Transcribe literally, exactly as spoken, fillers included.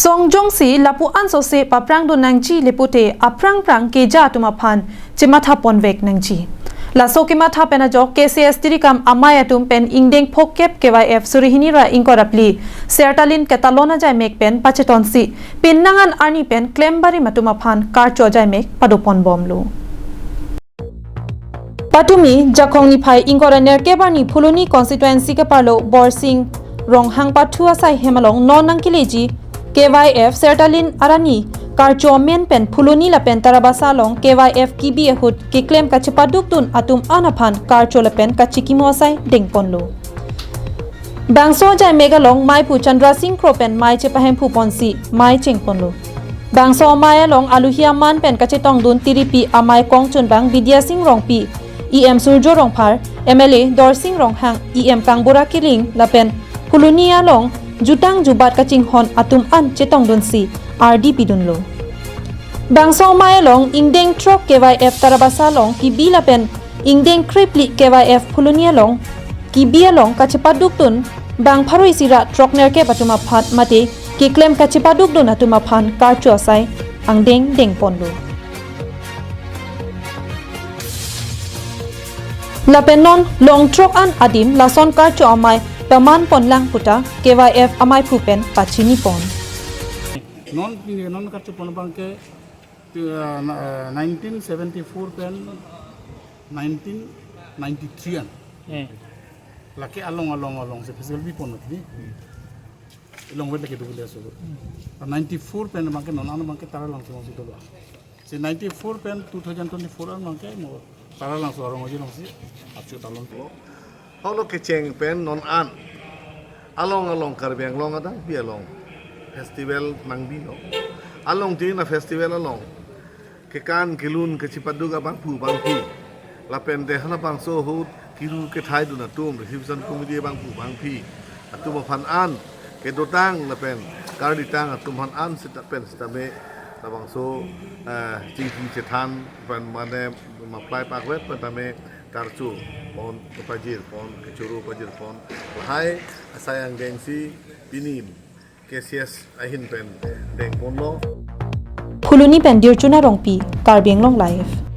Songjongsi lapu-an sose paprang dun nangji le pute aphrang phrang keja atum aphan chematha ponvek nangji. Laso kematha pen ajok K C S Tirikam amei atum pen ingdeng phokep K Y F suri hini ra ingkoi ra phli Sertalin ketalon ajaimek pen pachetonsi pinnangan arni pen klem barim atum aphan karcho ajaimek padopon bomlo. Patumi Jakhong niphai ingkoi ra nerkep arni Phuloni constituency keparlo Borsing Ronghang pathu asai hem along non nangkeleji K Y F Sertalin arni karcho amen pen Phuloni lapen Tarabasa along K Y F kibi ahut keklem kachepaduk dun atum an aphan karcho lapen kachikimo asai dengponlo. Bangso ajaimek along meiphu Chandra Singh Kro pen mei chepahemphu ponsi mei chengponlo. Bangso amei along aluhi aman pen kachetong dun Tiripi amei kongchunbang Bidya Singh Rongpi, E M Surjo Rongphar, M L A Dorsing Ronghang, E M Kangbura Killing lapen Phuloni along jutang jubat kachinghon atum an chetong dunsi ardi pidunlo. Bangso amei along ingdeng throk K Y F Tarabasa along kibi lapen ingdeng krephli K Y F Phuloni along kibi along kachepaduk dun bang pharo isi ra throk nerkep atum aphan mate keklem kachepaduk dun atum aphan karcho asai angdeng dengponlo. Lapen non long throk an adim lason karcho amei paman ponlang puta K Y F ameiphu pen pachini pon. Non, non karcho pon abang ke, uh, nineteen seventy-four pen nineteen ninety-three an. Hmm. Lake along, along, alongsi festival bipon nat ni. Along wet lake dugule so. Ninety-four pen abang ke non an abang ke Taralangso alongsi dolo. Si ninety-four pen two thousand twenty-four an abang ke mo Taralangso arong aji alongsi achu talon. Holo kecheng pen non an along, along Karbi Anglong adang pi along festival nangbilo. Along ti na festival along kekan kelun kachepaduk abangphu bangphi lapen de halabangso ahut kiru kethai dun atum, reception committee abangphu bangphi atum aphan an kedotang lapen karditang atum aphan an seta pen setame labangso, eh, chingki chethan pen mane maplai pakvet pen tame karcho pon, kepajir pon, kechoro pajir pon, lahai asai angdengsi pinim K C S ahin pen dengponlo. Phuloni pen Dirchuna Rongpi, Karbi Anglong Live.